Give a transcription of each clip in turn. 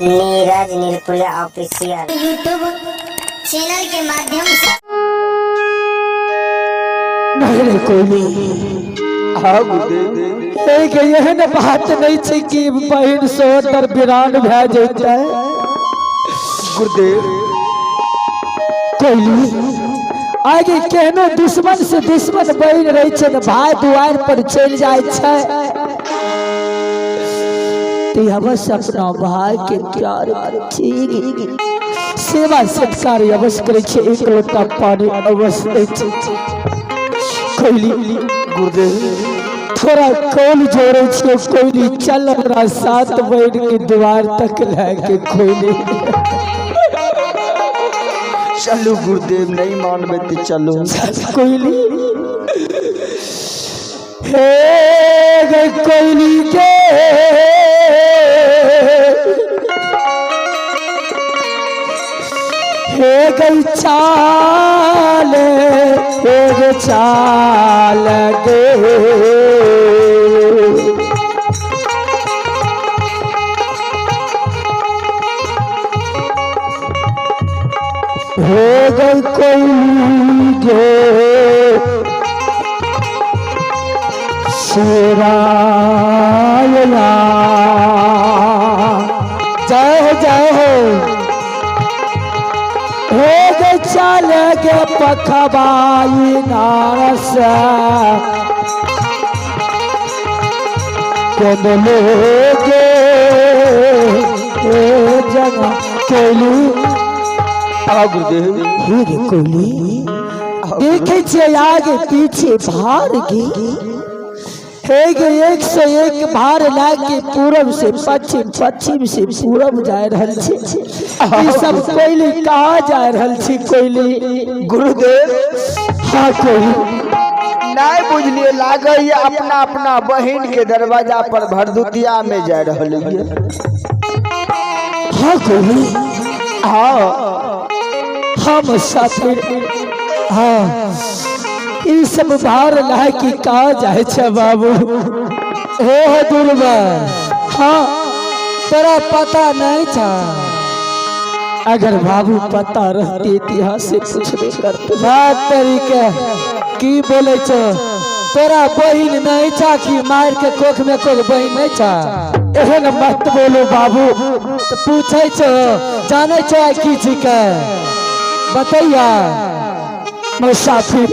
Neeraj Nirpuriya official YouTube channel के माध्यम से। नहीं रे कोयली। हाँ गुरुदेव। एक एहन बात नहीं छै कि बहिन सोदर बिरान भए जेतै। गुरुदेव। कोयली, आगे केहनो दुश्मन से दुश्मन बहिन रहै छै ने, भाय दुआर पर चलि जाइ छै ते अवश्य अपना भाय के प्यार छी, सेवा सत्कार अवश्य करै छै, एक लोटा पानी अवश्य दै छै। कोयली। गुरुदेव। थोड़ा कौल जोड़े छियै कोयली, चल हमरा साथ बहिन के द्वार तक लए के कोयली। चलू गुरुदेव, नहीं मानबे तो चलू। कोयली, हे गे कोयली के, हे गई चाल, हे गे चाल गे। हो गई कोयली गे शेरायला। जय हो, जय हो। हो गई चाल के पखबाई नारस कोन लोगे ए जगह कोयली। हाँ गुरुदेव। हे रे कोयली, देखे छियै आगे पीछे भार गे, हे गे, एक से एक भार ला के पूरब से पश्चिम, पश्चिम से पूरब जा रहल छी। ई सब कोयली कहाँ जा रहल छी कोयली? गुरुदेव। हाँ कोयली। नहीं बुझलिए, लागे अपना अपना बहिन के दरवाजा पर भरदुतिया में जा रहल ये। हाँ कोयली। हाँ। हाँ मुसाफिर, हाँ, ई सब भार ला के कहाँ जाए छे बाबू? हे हो दुर्बा। हाँ। तोरा पता नहीं था? अगर बाबू पता रहते इतिहास से पूछबे करते। बात तरीके की बोले छो, तोरा बहिन नहीं छा कि मार के कोख में कोख बहिन नहीं छा? एहन मत बोलो बाबू। तो पूछे छो, जाने छो आइ की छिकै, बतैया। मुसाफिर,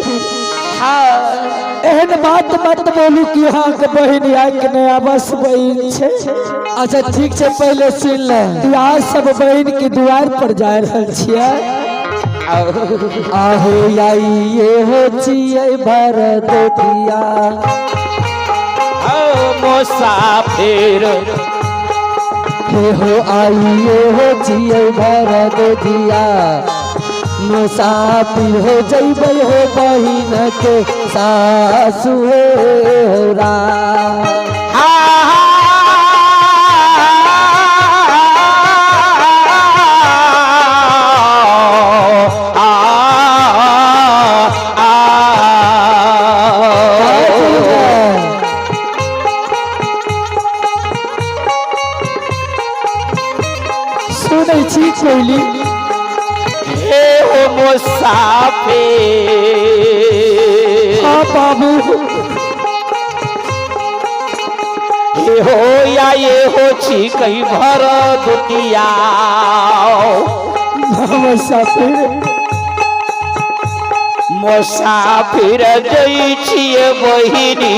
एहन बात मत बोलू कि अहाँ के बहिन या कि नया बस बहिन छै। अच्छा ठीक छै, पहले सुन ले। यहाँ सब बहिन के दुआर पर जा रहल छियै। आहो आइए हो छियै भरदुतिया। मुसाफिर। हे हो आइए हो छियै भरदुतिया, मुसाफिर हो जैबै हो बहिन के सासु हे हो राम। सुनै छी कोयली? हे हो मुसाफिर। हाँ बाबू। हे हो या ये हो छी कहीं भर दुतिया। मुसाफिर। मुसाफिर जई छिए बहिनी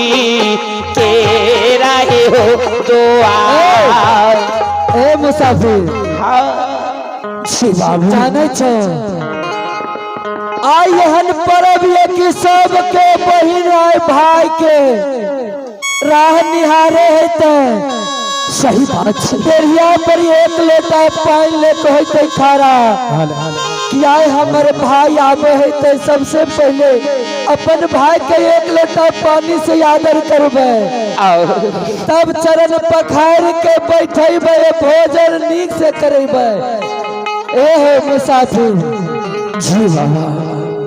केरा हे हो दुआर। ए मुसाफिर। छी बाबू। जानै छो, आइ एहन परब ये कि सबके बहिन आइ भाई के राह निहारे हेतै। सही बात छै। डेढ़िया पर एक लोटा पानि ले के होतै खड़ा कि आइ हमर भाई आबे हेतै, सबसे पहले अपन भाई के एक लोटा पानी से आदर करबै, तब चरण पखार के बैठेबै, भोजन नीक से करेबै। ए हो मुसाफिर। जी बाबा।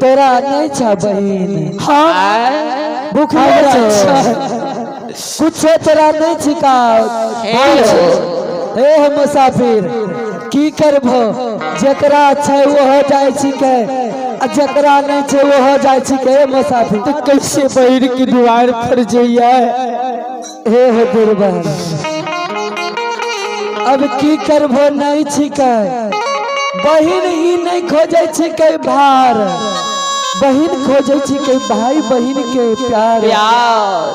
तोरा नहीं छा बहिन? हाँ। भूखले हमरा छो? छै। कुछो तोरा नहीं छिका? हे हो मुसाफिर, की करबो? जेकरा छै ओहो जाइ छिकै आ जेकरा नहीं छै ओहो जाइ छिकै। हे मुसाफिर, तो कैसे बहन की दुआर पर जइए? हे हो दुर्बल, अब की करबो? नहीं छिकै। बहिन ई नहीं खोजै छिकै भार, बहिन खोजै छिकै भाई बहिन के प्यार। प्यार।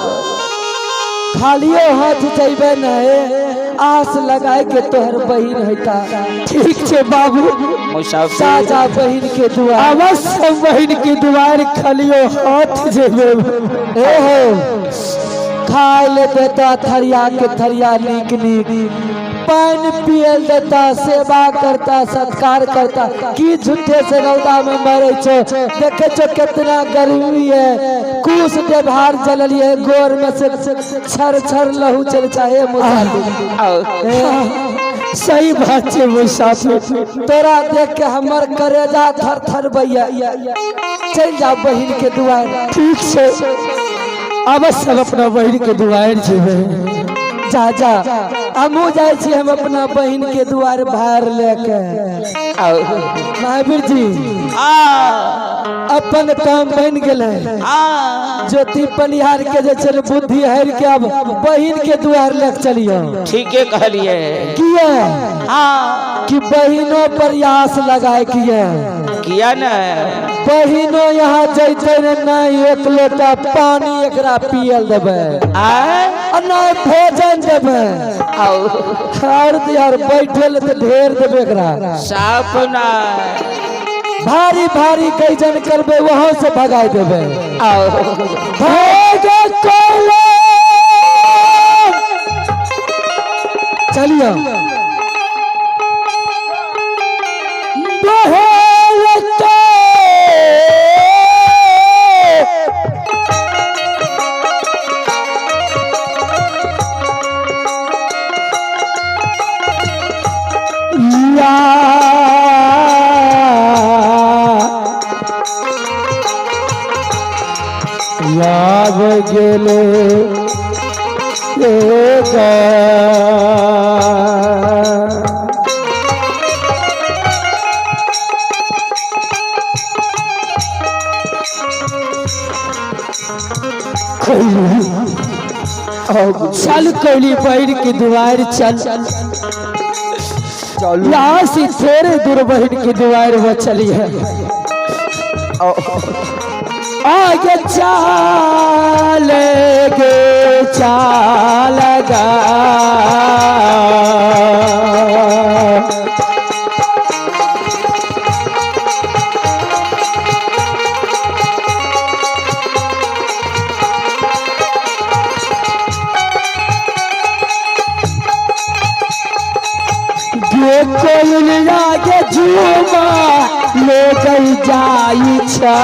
खालियो हाथ जैबे नहीं, आस लगाए के तोहर बहिन हेता। ठीक छै बाबू। मुसाफिर, जा जा बहिन के दुआर। अवश्य बहन की दुआर खलियो हाथ जेबे। ए हो, खाय ले देता थरिया के थरिया नीक नीक, पानी पियल देता, सेवा करता, सत्कार करता। की झूठे से रौदा में मरे छो? देखे छो कितना गर्मी है, कुश देभार जललिए, गोर में से छर छर लहू चल चाहे मुसाफिर। सही बात छै मुसाफिर। तोरा देख के हमर करेजा थर थर भैया। चल जा बहिन के दुआर। ठीक छै, अवश्य हम अपना बहन के दुआर जेबै। जा जा, हमहूँ जाइ छी हम अपना बहिन के दुआर भार लेके। महावीर जी, अपन काम बन गेलै। ज्योति पनिहार के जे छै ने बुद्धि हारि के अब बहिन के दुआर लेके चलियो। ठीके कहलिए। किया कि बहिनो प्रयास लगाए किया। किया ने? बहिनो यहाँ जैते ने नहीं एक लोटा पानी एकरा पियल देबै आ नहीं भोजन देबै। और यार, बैठे ले तऽ ढेर देबै एकरा। साफ ना। भारी भारी कैजन करबै, वहां से भगाई देबै। भागे कोयला। चलियो बहेल के या याद गेले एक। चल कोली, बहन के दुआर चल। चलू। यहाँ से थोड़े दूर बहन के दुआर में चली है। आगे चाल गे चाल गा। गे कोयल आगे झूमा ले गई जाई छा।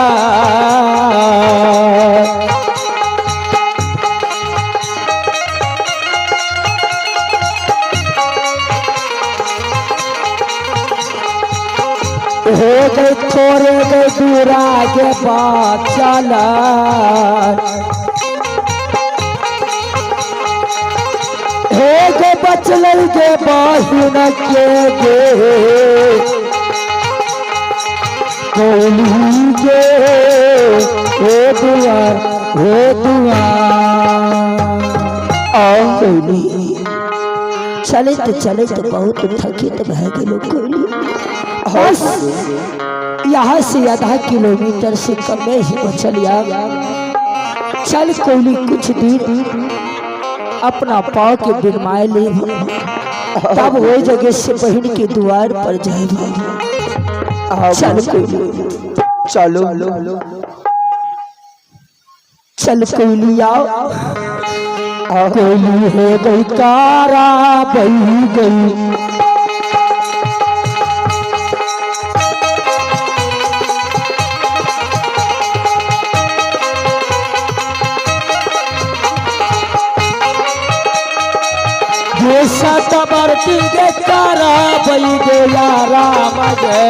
हो गई थोड़े गई दूरा के बाद चला। हे गे बचल गे बहिन के गे कोली गे हे दुआर, हे दुआर। आओ कोयली, चलैत चलैत बहुत थकित भए गेलो कोयली। बस यहाँ से आधा किलोमीटर से कमे ही बचल या। चल कोयली, कुछ दूर अपना पाँव के बिरमाए ले, तब वही जगह से बहन के द्वार पर जाए। चल कोयली। चलू। चल कोयली, आओ कोयली। हो गई कारा बही गई। सतबरती गे कारा बही गया राम गे।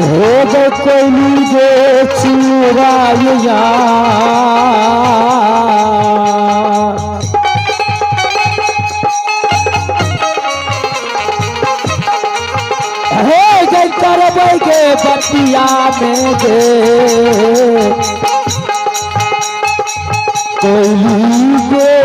हो गए कोयली गे चिराइया। हे गे करबै गे बतिया में गे कोयली गे।